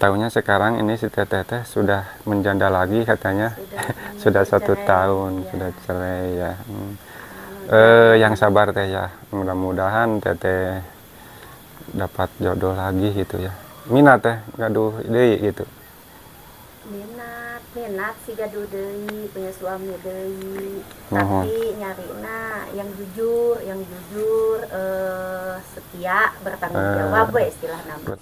Tahunya sekarang ini si teteh teh sudah menjanda lagi katanya. Sudah, sudah 1 tahun ya. Sudah cerai ya. Yang sabar teh ya, mudah-mudahan teteh dapat jodoh lagi gitu ya. Minat teh gaduh deui gitu. Minat sih gaduh deui, punya suami deui. Tapi nyarina yang jujur, setia, bertanggung jawab we istilah nama.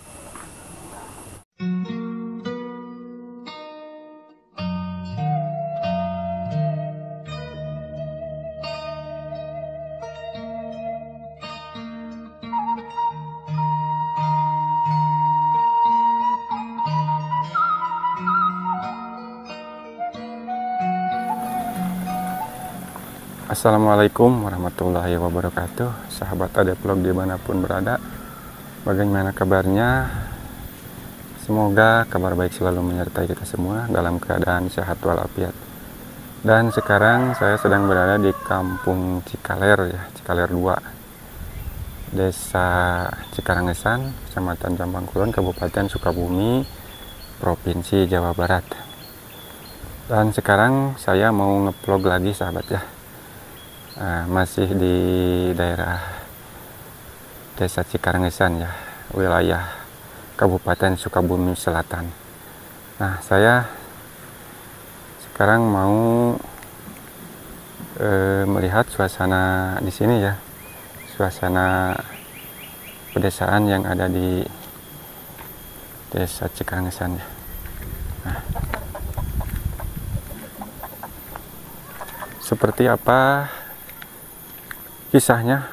Assalamualaikum warahmatullahi wabarakatuh. Sahabat Ade Vlog dimanapun berada, bagaimana kabarnya? Semoga kabar baik selalu menyertai kita semua dalam keadaan sehat walafiat. Dan sekarang saya sedang berada di Kampung Cikaler ya, Cikaler 2, Desa Cikarangesan, Kecamatan Jampang Kulon, Kabupaten Sukabumi, Provinsi Jawa Barat. Dan sekarang saya mau ngevlog lagi sahabat ya. Masih di daerah Desa Cikarangesan ya, wilayah Kabupaten Sukabumi Selatan. Nah, saya sekarang mau melihat suasana di sini ya, suasana pedesaan yang ada di Desa Cikarangesan ya. Nah, seperti apa kisahnya?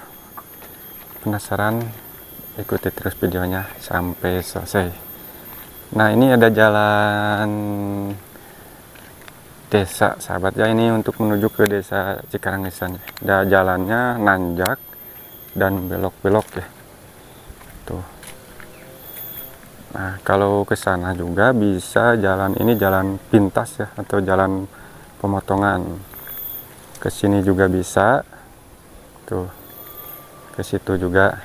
Penasaran? Ikuti terus videonya sampai selesai. Nah, ini ada jalan desa sahabat ya, ini untuk menuju ke Desa Cikarangesan. Ada jalannya nanjak dan belok-belok ya. Tuh. Nah, kalau ke sana juga bisa jalan ini, jalan pintas ya, atau jalan pemotongan. Ke sini juga bisa. Tuh. Ke situ juga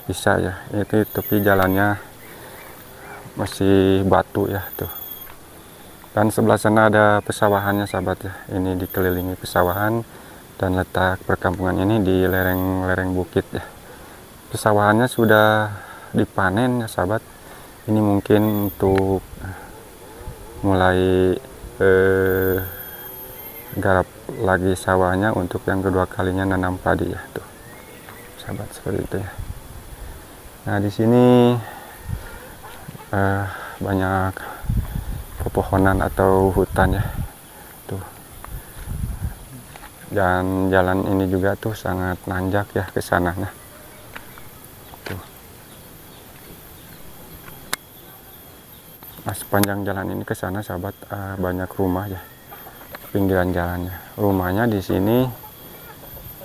bisa ya. Itu tapi jalannya masih batu ya tuh. Dan sebelah sana ada pesawahannya sahabat ya. Ini dikelilingi pesawahan dan letak perkampungan ini di lereng-lereng bukit ya. Pesawahannya sudah dipanen ya sahabat. Ini mungkin untuk mulai garap lagi sawahnya untuk yang kedua kalinya nanam padi ya tuh. Sahabat, seperti itu ya. Nah, di sini banyak pepohonan atau hutan ya. Tuh. Dan jalan ini juga tuh sangat nanjak ya ke sana. Nah. Tuh. Nah, sepanjang jalan ini ke sana sahabat banyak rumah ya. Pinggiran jalannya. Rumahnya di sini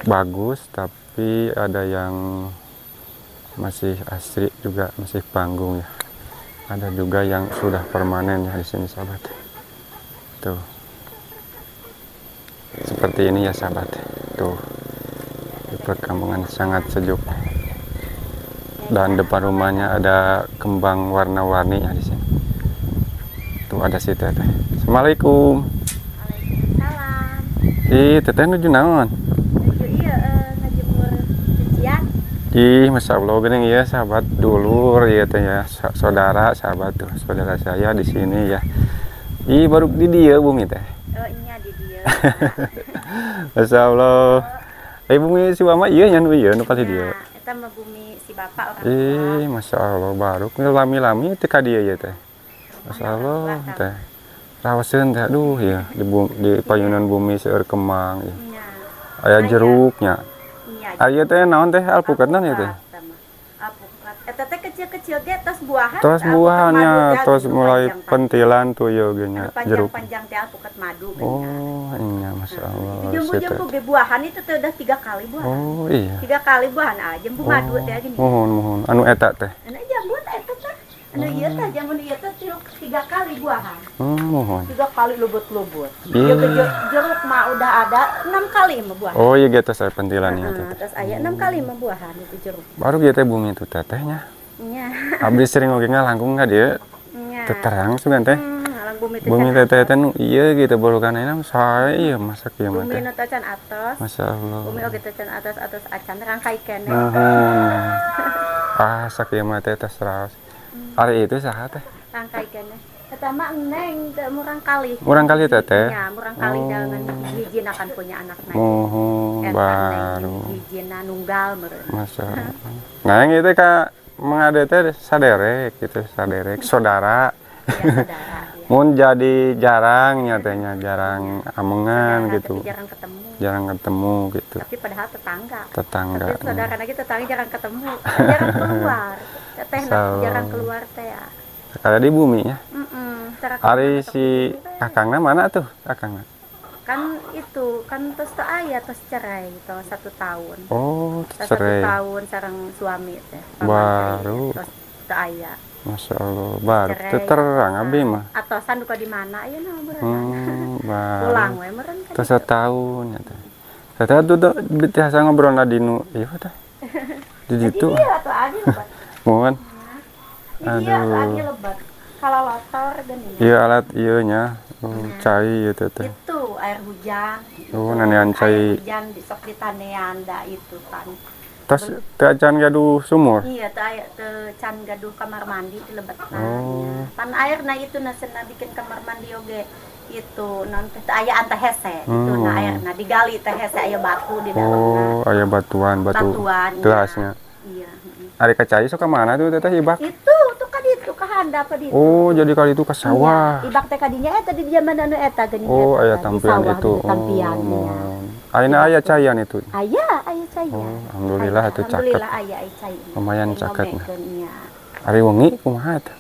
bagus, tapi ada yang masih asri juga, masih panggung ya. Ada juga yang sudah permanen ya di sini sahabat. Tuh. Seperti ini ya sahabat. Tuh. Di perkampungan sangat sejuk. Dan depan rumahnya ada kembang warna-warni ya di sini. Tuh ada si teteh. Assalamualaikum. Waalaikumsalam. Ih, teteh nuju naon? Nuju iya ngejemur cucian. Ih, masya Allah geuning ya sahabat, dulur ya teh ya, saudara sahabat tuh, saudara saya di sini ya. Ih, baru di dieu bumi teh. Oh, iya di dieu. Masya Allah. Bumi si mama ieu nya nu ieu nu pasti dieu. Eta mah bumi si bapak orang tua. Ih, masya Allah baru lami-lami teh ka dieu ya teh. Masya Allah teh. Rawaseun teh, aduh ya, di payunan bumi seueur kemang ya. Aya jeruknya. Aya teh naon teh alpukat naon ya teh? Alpukat. Eta teh kecil-kecil ge tos buahan. Tos buahannya, tos mulai pentilan tuh ya ge nya jeruk. Panjang-panjang teh alpukat madu. Oh, iya masya Allah. Jumbo-jumbo ge buahan itu teh udah 3 kali buahan. Oh iya. 3 kali buahan ah, jambu madu teh gini. Mohon mohon. Anu eta teh. Anu jambu teh eta teh. Anu ieu teh jambu ieu teh 3 kali buahan. Mohon. 3 kali lubut-lubut. Jeruk mah udah ada 6 kali mah buahan. Oh iya gitu saya pentilannya teh. Terus aya 6 kali mah buahan itu jeruk. Baru gitu bumi itu tetehnya. Nya. Abdi sering oge ngalangkung ka dieu. Nya. Teu terang sugan teh. Bumi Bumi teteh teh nu ieu gitu baru kan ayeuna sae ieu masak ieu mah Bumi teh. nu teh can atos. Masyaallah. Bumi oge teh can atos atos acan rangkai keneh. Nuhun. Ah, sak ieu mah teh tos raos. Ari itu saha teh? Rangkai keneh. Eta mah neng teu murang kali. Murang kali teteh? Nya, murang kali jangan hijin akan punya anak na. Muhun baru. Hijina nunggal meureun. Masyaallah. Nah, yang itu ka Mang Ade teh saderek gitu, saderek saudara. Ya, saudara. Ya. Mun jadi jarang nyatanya, jarang amengan saudara, gitu. Tapi jarang ketemu. Jarang ketemu gitu. Tapi padahal tetangga. Tetangga. Tapi saudara lagi tetangga jarang ketemu, jarang keluar. Teteh jarang keluar teh ya. Sekali di bumi ya. Ari si kakangna mana tuh kakangna? Kan itu kan terus tuh ayah terus cerai itu 1 tahun. Oh, cerai. 1 tahun sareng suami teh. Baru. Terus teu aya. Masya Allah, baru terang abi mah. Atosan duka di mana ya nah meureun. Baru. Pulang we meureun kan. Terus 1 tahun ya teh. Teteh tuh biasa ngobrol di nu ieu teh. Di ditu. Iya atuh adi lebat. Mohon. Iya atuh adi lebat. Kalau lotor geuning. Iya alat ieu nya. Cai ieu teh. Itu air hujan. Oh, nanean cai. Air hujan sok ditanean da itu kan. Terus teu acan gaduh sumur? Iya, teu can gaduh kamar mandi di lebetna. Oh. Pan airna itu na cenah bikin kamar mandi oge itu non teh aya teh hese itu na airna digali teh hese aya batu di dalamna. Oh, aya batuan, batu. Batuan. Teu hasnya. Iya, Ari ka cai sok ka mana tuh teteh ibak? Itu tuh ka ditu ka handap ka ditu. Oh, jadi kali itu ke sawah. Iya, ibak teh kadinya eta di zaman anu eta geuning. Oh, aya tampian itu. Tampian. Oh, ayeuna aya caian itu. Aya, aya caian. Oh, alhamdulillah itu caket. Alhamdulillah aya cai. Lumayan caket. Ari wengi kumaha eta?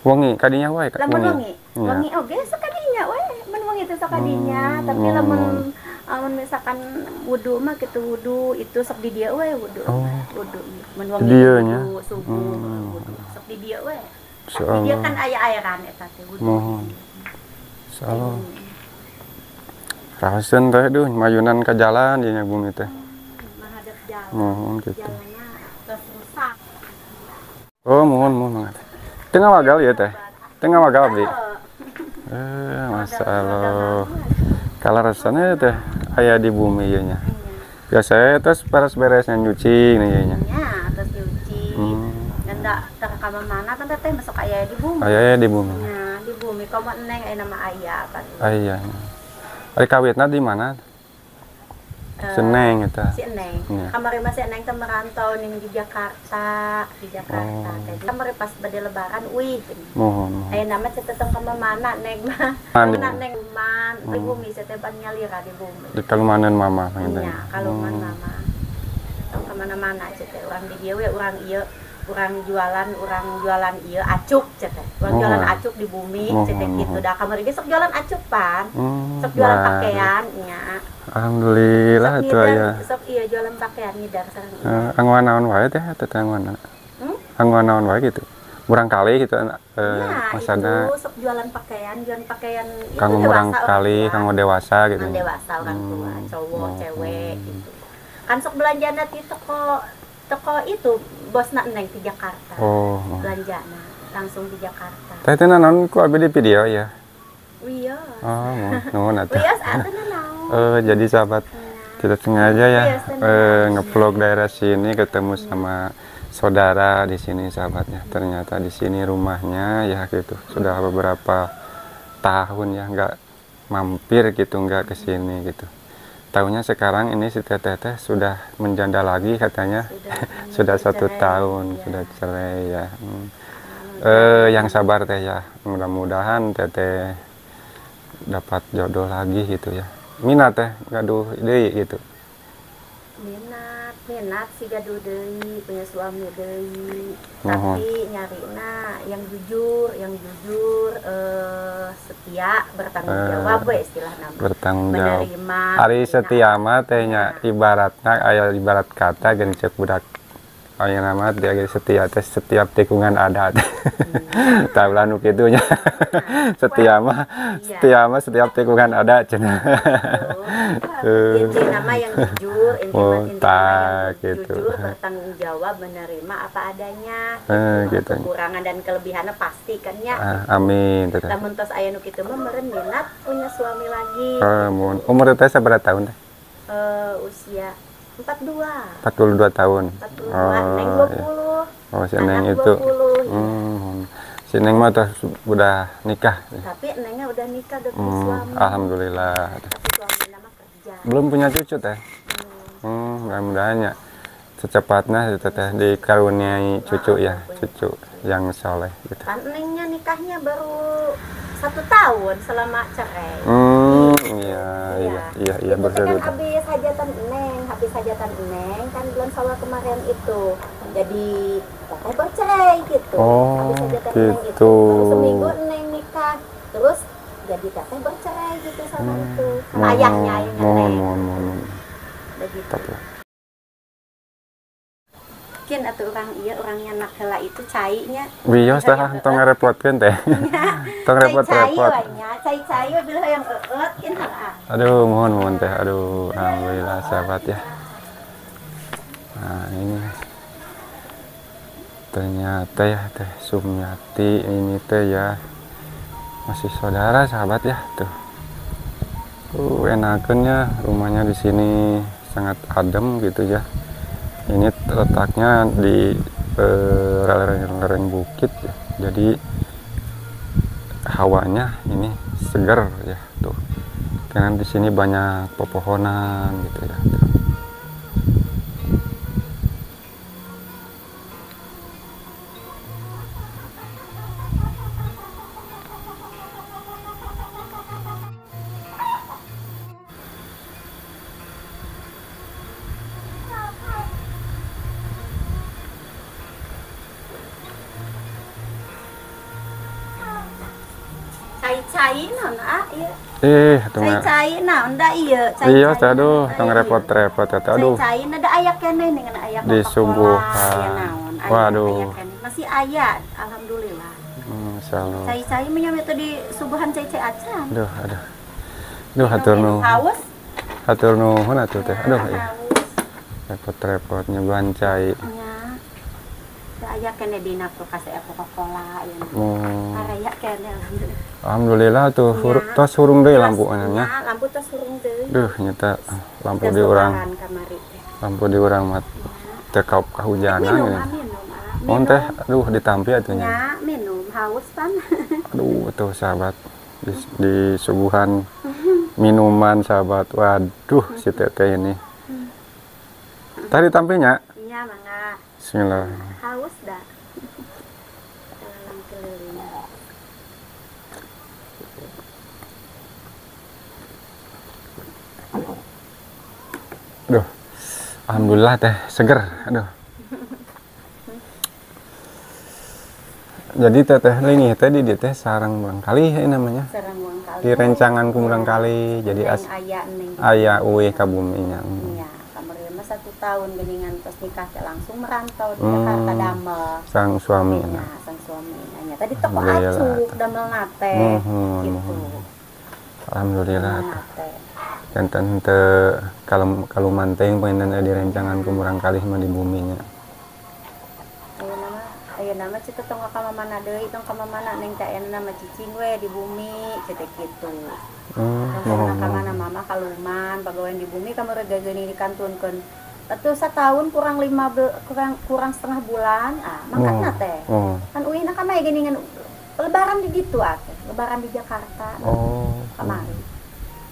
Wengi kadinya wae ka. Lamun wengi. Wengi oge sok kadinya we, mun wengi teh sok kadinya, tapi lamun amun misalkan wudu mah kitu wudu itu sok di dieu we wudu. Wudu mun wengi wudu subuh wudu sok di dieu we. Di dieu kan aya airan eta teh wudu. Mohon. Insyaallah. Rahaseun teh duh mayunan ka jalan dieu nya bumi teh. Menghadap jalan. Mohon gitu. Jalannya terus rusak. Oh, mohon mohon banget. Teu ngawagal ieu teh. Teu ngawagal abdi. Masyaallah. Kaleresanna teh aya di bumi ieu nya. Biasanya terus beres-beresnya nyuci nih ieu nya. Nya, terus nyuci. Nda teu ka mana kan teh masuk aya di bumi. Aya di bumi. Nya, di bumi komo neng aya nama aya kan. Aya. Ari kawitna di mana? Si Neng eta. Si Neng. Kamari mah si Neng teh merantau ning di Jakarta, di Jakarta. Oh. Kamari pas bade lebaran uih. Mohon. Aya nama teh tong ka mana Neng mah. Mana Neng man di bumi teh pan nyalira di bumi. Di Kalumanan mama panginten. Nya, Kaluman mama. Tong ka mana-mana teh urang di dieu we urang ieu, urang jualan ieu acuk teh. Urang jualan acuk di bumi teh kitu. Da kamari ge sok jualan acuk pan. Sok jualan pakaian nya. Alhamdulillah itu aya. Sok iya jualan pakaian ngidar sareng. Angguan naon wae teh teh angguan. Angguan naon wae gitu. Murang kali gitu masana. Itu sok jualan pakaian itu kanggo murang kali, kanggo dewasa gitu. Kanggo dewasa orang tua, cowok, cewek gitu. Kan sok belanjana di toko itu bosna neng di Jakarta. Oh. Belanjana langsung di Jakarta. Teh teh naon ku abi di video ya. Wios. Oh, nuhun atuh. Wios atuh naon. Jadi sahabat, tidak sengaja ya ngevlog daerah sini ketemu sama saudara di sini sahabatnya. Ternyata di sini rumahnya ya gitu. Sudah beberapa tahun ya nggak mampir gitu, nggak ke sini gitu. Tahunya sekarang ini si teteh sudah menjanda lagi katanya. Sudah 1 tahun ya. Sudah cerai ya. Yang sabar teh ya. Mudah-mudahan teteh dapat jodoh lagi gitu ya. Minat teh gaduh deui gitu. Minat sih gaduh deui, punya suami deui. Tapi nyarina yang jujur, setia, bertanggung jawab we istilahna mah. Bertanggung jawab. Menerima. Ari setia mah teh nya ibaratna aya ibarat kata geun ceuk budak Ayeuna mah dia ge setia teh setiap tikungan ada. Tah ulah nu kitu nya. Setia mah, setia mah setiap tikungan ada cenah. Inti nama yang jujur, inti Oh, inti nama tak yang gitu. jujur, bertanggung jawab, menerima apa adanya. Gitu. Kekurangan dan kelebihannya pasti kan ya. Ah, amin teteh. Lamun tos aya nu kitu mah meureun minat punya suami lagi. Mun umur teteh sabaraha tahun teh? Usia 42. 42 tahun. 42, Oh, Neng iya. 20. Oh, si Neng Anak itu. 20, iya. Si Neng mah tuh udah nikah. Tapi Nengnya udah nikah, udah punya suami. Alhamdulillah. Tapi suaminya mah kerja. Belum punya cucu teh. Mudah-mudahan ya secepatnya itu teh dikaruniai cucu ya, cucu yang soleh gitu. Kan Nengnya nikahnya baru 1 tahun selama cerai. Iya, Itu teh kan betul. habis hajatan Neng, habis hajatan Neng kan bulan Syawal kemarin itu. Jadi teteh bercerai gitu. Oh, Habis hajatan Neng itu. gitu. Baru seminggu Neng nikah. Terus jadi teteh bercerai gitu sama itu. Sama ayahnya, ayahnya Mohon, Neng. mohon, mohon. Begitu. Tetap lah. Mungkin atau orang iya orangnya nak heula itu cainya. Wios tah tong ngarepotkeun teh. Tong Cai-cai repot-repot. we nya, cai-cai we bila hayang eueut kin heula. Aduh, mohon, mohon teh. Aduh, alhamdulillah sahabat ya. Nah, ini ternyata ya teh Sumiati ini teh ya masih saudara sahabat ya tuh. Enakeunnya rumahnya di sini sangat adem gitu ya. Ini letaknya di lereng-lereng bukit ya. Jadi hawanya ini seger ya tuh. Karena di sini banyak pepohonan gitu ya. Tuh. Cai-cai naon ah ieu? Cai Cai-cai naon da ieu? Iya, aduh, tong repot-repot atuh. Aduh. Cai-cai da aya keneh dengan aya Coca-Cola, Disuguhan. aya naon, aya, Waduh. aya keneh. Masih aya, alhamdulillah. Insyaallah. Cai-cai mah nya teh disuguhan cai-cai acan. Aduh, aduh. Aduh, hatur nuhun. Haus. Hatur nuhun atuh teh. Aduh, iya. Haus. Repot-repot nyuguhan cai. Nya. Da aya keneh dina kulkas aya Coca-Cola aya. Araya keneh alhamdulillah. Alhamdulillah tuh Nya. tos hurung deui lampu nya. Nya, lampu tos hurung deui. Duh, nyata lampu di urang. Lampu di urang mah teu kahujanan. Minum, ah, minum, ah. Mohon teh, aduh ditampi atuh nya. Nya, minum haus pan. Aduh, tuh sahabat di suguhan minuman sahabat. Waduh, si teteh ini. Tadi tampinya? Iya, mangga. Bismillah. Haus dah. Keliling keliling. Aduh. Alhamdulillah teh seger. Aduh. Jadi teteh ini teh di dieu teh sareng murangkalih ini namanya. Sareng murangkalih. Di rencangan ku murangkalih. Jadi aya neng. Aya uwih ka bumi nya. Nya, kamari mah 1 tahun geuningan tos nikah teh langsung merantau di Jakarta damel. Sang suami nya. Sang suami nya. Tadi toko acuk damel nate. Muhun, gitu. Muhun. Alhamdulillah. Janten teu kaluman teuing panginten di rencangan ku murangkalih mah di bumi nya. Ayeuna mah cita tong ka mamana deui, tong ka mamana neng teh ayeuna mah cicing we di bumi cita kitu. Tong ka mana mama kaluman pagawean di bumi kamari geuning dikantunkeun. Atuh satahun kurang kurang setengah bulan, ah mangkatna teh. Kan uihna ka mah geuningan lebaran di ditu atuh, lebaran di Jakarta. Oh. Kamari.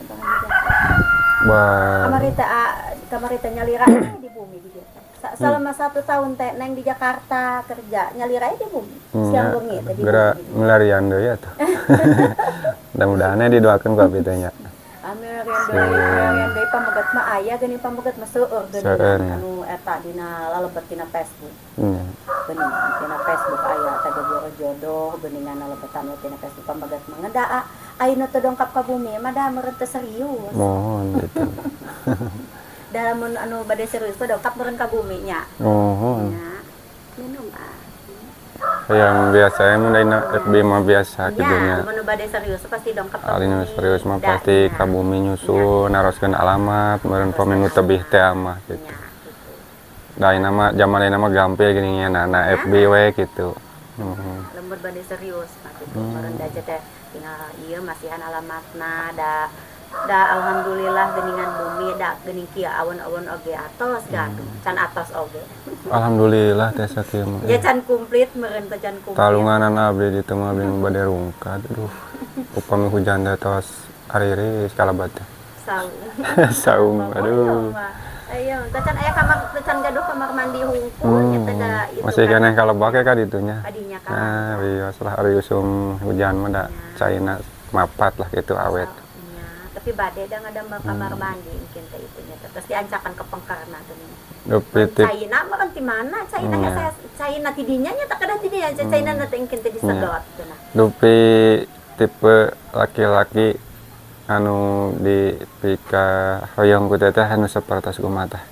Lebaran di Jakarta. Wah. Kamari teh nyalira di bumi di dieu. Selama 1 tahun teh neng di Jakarta kerja nyalira di bumi. Siang bengi teh di Geura bumi. Milarian deui atuh. Mudah-mudahan didoakeun ku abi teh nya. Amin, milarian deui pameget mah aya geuning pameget mah seueur geuning anu eta dina lalebet dina Facebook. Geuning dina Facebook aya teh jodoh geuningan lalebetan we dina Facebook pameget mah ngedaa ayeuna teh dongkap ka bumi mah da meureun teu serius. Mohon gitu. Dalam anu bade serius mah dongkap meureun ka bumi nya. Mohon. Nya. Minum ah. Yang biasa mun dina FB mah biasa kitu nya. Mun bade serius pasti dongkap. Ari nu serius mah pasti ka bumi nyusul naroskeun alamat meureun pami nu tebih teh mah gitu. Da ayeuna mah jaman ayeuna mah gampil geuning nya na FB we gitu. Lembur bade serius mah kitu. Meureun da teh tinggal ieu masihan alamatna da alhamdulillah geuningan bumi da geuning kieu awan-awan oge atos gaduh can atos oge. Alhamdulillah teh sakieu mah. Ya can komplit meureun teh can komplit. Talunganan abdi di teu mah abdi bade rungkad aduh. Upami hujan teh tos ariris kalabat teh. Saung. Saung aduh. Ayo, teh can aya kamar teh can gaduh kamar mandi hungkul nya teh da itu. Masih keneh kalebak ka ditunya. Kadinya ka. Nah, wios lah ari usum hujan mah da caina mapat lah gitu awet. Tapi bade da ngadamel kamar mandi mungkin teh itunya terus diancakan ke pengkarna teh. Caina mah kan ti mana? Caina saya caina ti dinya nya tak kedah ti dinya caina na teh mungkin teh disedot cenah. Dupi tipe laki-laki anu di pika hoyong ku teteh anu sapertos kumaha teh.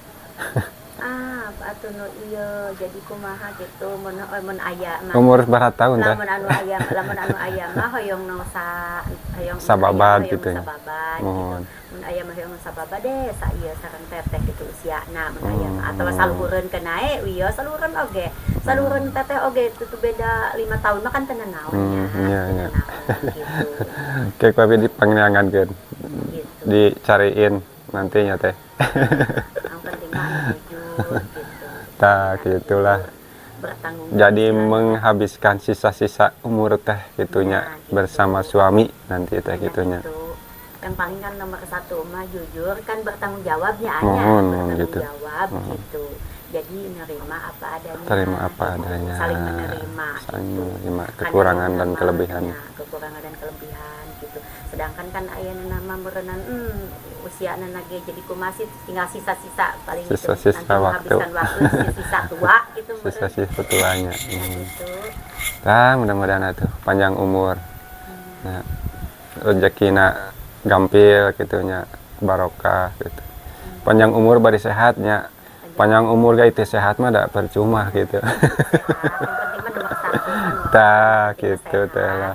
Ah, atuh nu ieu jadi kumaha gitu mun mun aya mah. Umur sabaraha tahun teh? Lamun anu aya, lamun anu aya mah hoyong nu sa hoyong sababad gitu. Sababad gitu. Mun aya mah hoyong sababad deh sa ieu sareng teteh gitu usiana mun aya mah atawa saluhureun keun wios saluhureun oge. Saluhureun teteh oge itu tuh beda 5 tahun mah kan teu nanaon nya. Iya iya. Gitu. Kayak ku abi dipangneangankeun. Gitu. Dicariin nantinya teh. Yang penting mah jujur gitu. Tah gitulah. Bertanggung jadi menghabiskan sisa-sisa umur teh gitunya ya, gitu. Bersama suami nanti teh gitunya. Gitu. Yang paling kan nomor 1 mah jujur kan bertanggung jawabnya aja. Mohon gitu. Jawab gitu. Jadi nerima apa adanya. Terima apa adanya. Saling menerima. Saling gitu. Menerima kekurangan dan kelebihan. Ya, kekurangan dan kelebihan gitu. Sedangkan kan ayana nama meureunan usia ge jadi kumasi tinggal sisa-sisa paling sisa-sisa gitu. Waktu. Menghabiskan waktu sisa-sisa tua gitu. Sisa-sisa tuanya. Nah, gitu. Nah, mudah-mudahan atuh panjang umur. Nah, rezekina gampil gitu nya, barokah gitu. Panjang umur bari sehatnya. Panjang umur ge teu sehat mah da percuma gitu. Tah gitu teh lah.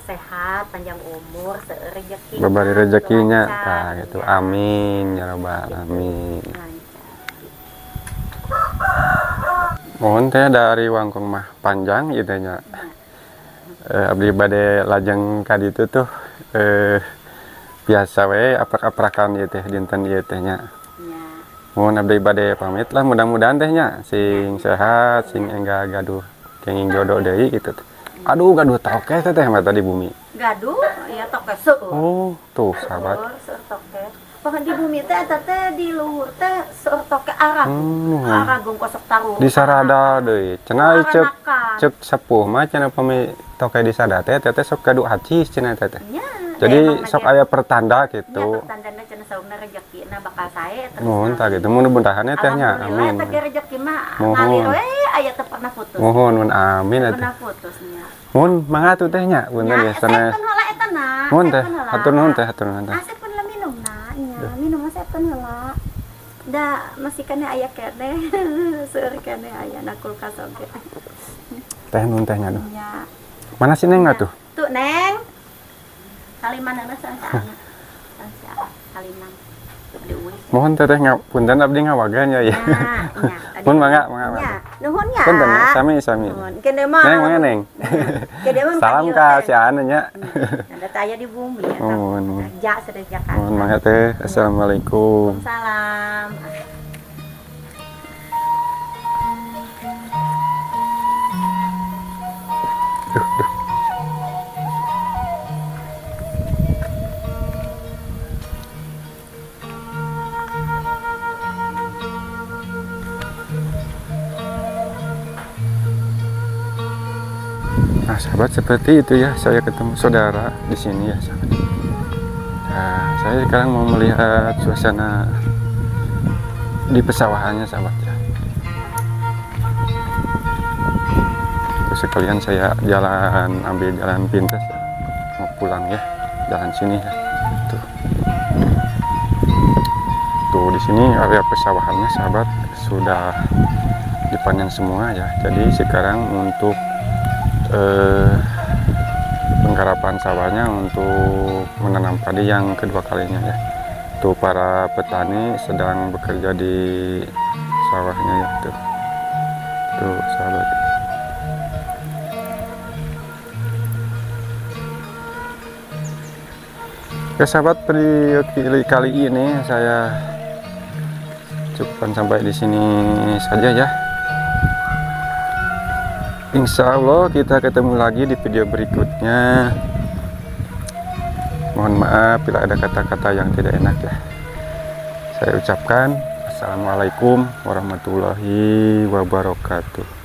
Sehat panjang umur, seueur rezeki. Babari rezekinya tah gitu. Amin ya rabbal alamin. Mohon teh dari wangkong mah panjang ieu nya. Abdi bade lajeng ka ditu tuh biasa we aprak-aprakan ieu teh dinten ieu teh nya. Mohon abdi bade pamit lah, mudah-mudahan teh nya sing sehat, sing enggal gaduh kenging jodoh deui gitu. Aduh gaduh tokeh teh teh mah tadi bumi. Gaduh ya tokeh seueur. Oh, tuh sahabat. Seueur tokeh. Pokoknya di bumi teh eta teh di luhur teh seueur tokeh arah. Arah gongkosok taruh. Di sarada deui. Cenah cek sepuh mah cenah pami tokeh di sada teh teh sok gaduh acis cenah teh teh. Jadi sok aya pertanda gitu. Nya pertandana cenah saurna rezekina bakal sae terus. Mohon tah gitu mun bendahannya teh nya. Amin. Alhamdulillah eta rezeki mah ngalir we aya teu pernah putus. Mohon mun amin atuh. Pernah putus nya. Mun mangga atuh teh nya punten ya sanes. Heula eta na. Mun teh hatur nuhun teh hatur nuhun teh. Asep pun lah minumna nya minum asep pun heula. Da masih keneh aya keneh seueur keneh aya na kulkas oge. Teh nun teh nya duh. Mana si Neng atuh? Tuh Neng. Kalimanana sangsana. Sangsana Kaliman. Mohon teteh ngapunten abdi ngawagan ya. Mun mangga mangga. Nya, nuhun nya. Punten sami sami. Nuhun. Kene mah. Neng mangga Neng. Salam ka si Anu nya. Ada taya di bumi ya. Mohon. Kerja sedang Jakarta. Mohon mangga teh. Assalamualaikum. Salam. Duh, duh. Nah sahabat, seperti itu ya, saya ketemu saudara di sini ya sahabat. Nah, saya sekarang mau melihat suasana di pesawahannya sahabat ya. Terus sekalian saya jalan, ambil jalan pintas ya. Mau pulang ya, jalan sini ya. Tuh, tuh di sini area pesawahannya sahabat sudah dipanen semua ya. Jadi sekarang untuk penggarapan sawahnya untuk menanam padi yang kedua kalinya ya. Tuh para petani sedang bekerja di sawahnya ya, tuh. Tuh sahabat. Oke sahabat, video kali ini saya cukupkan sampai di sini saja ya. Insya Allah kita ketemu lagi di video berikutnya. Mohon maaf bila ada kata-kata yang tidak enak ya. Saya ucapkan assalamualaikum warahmatullahi wabarakatuh.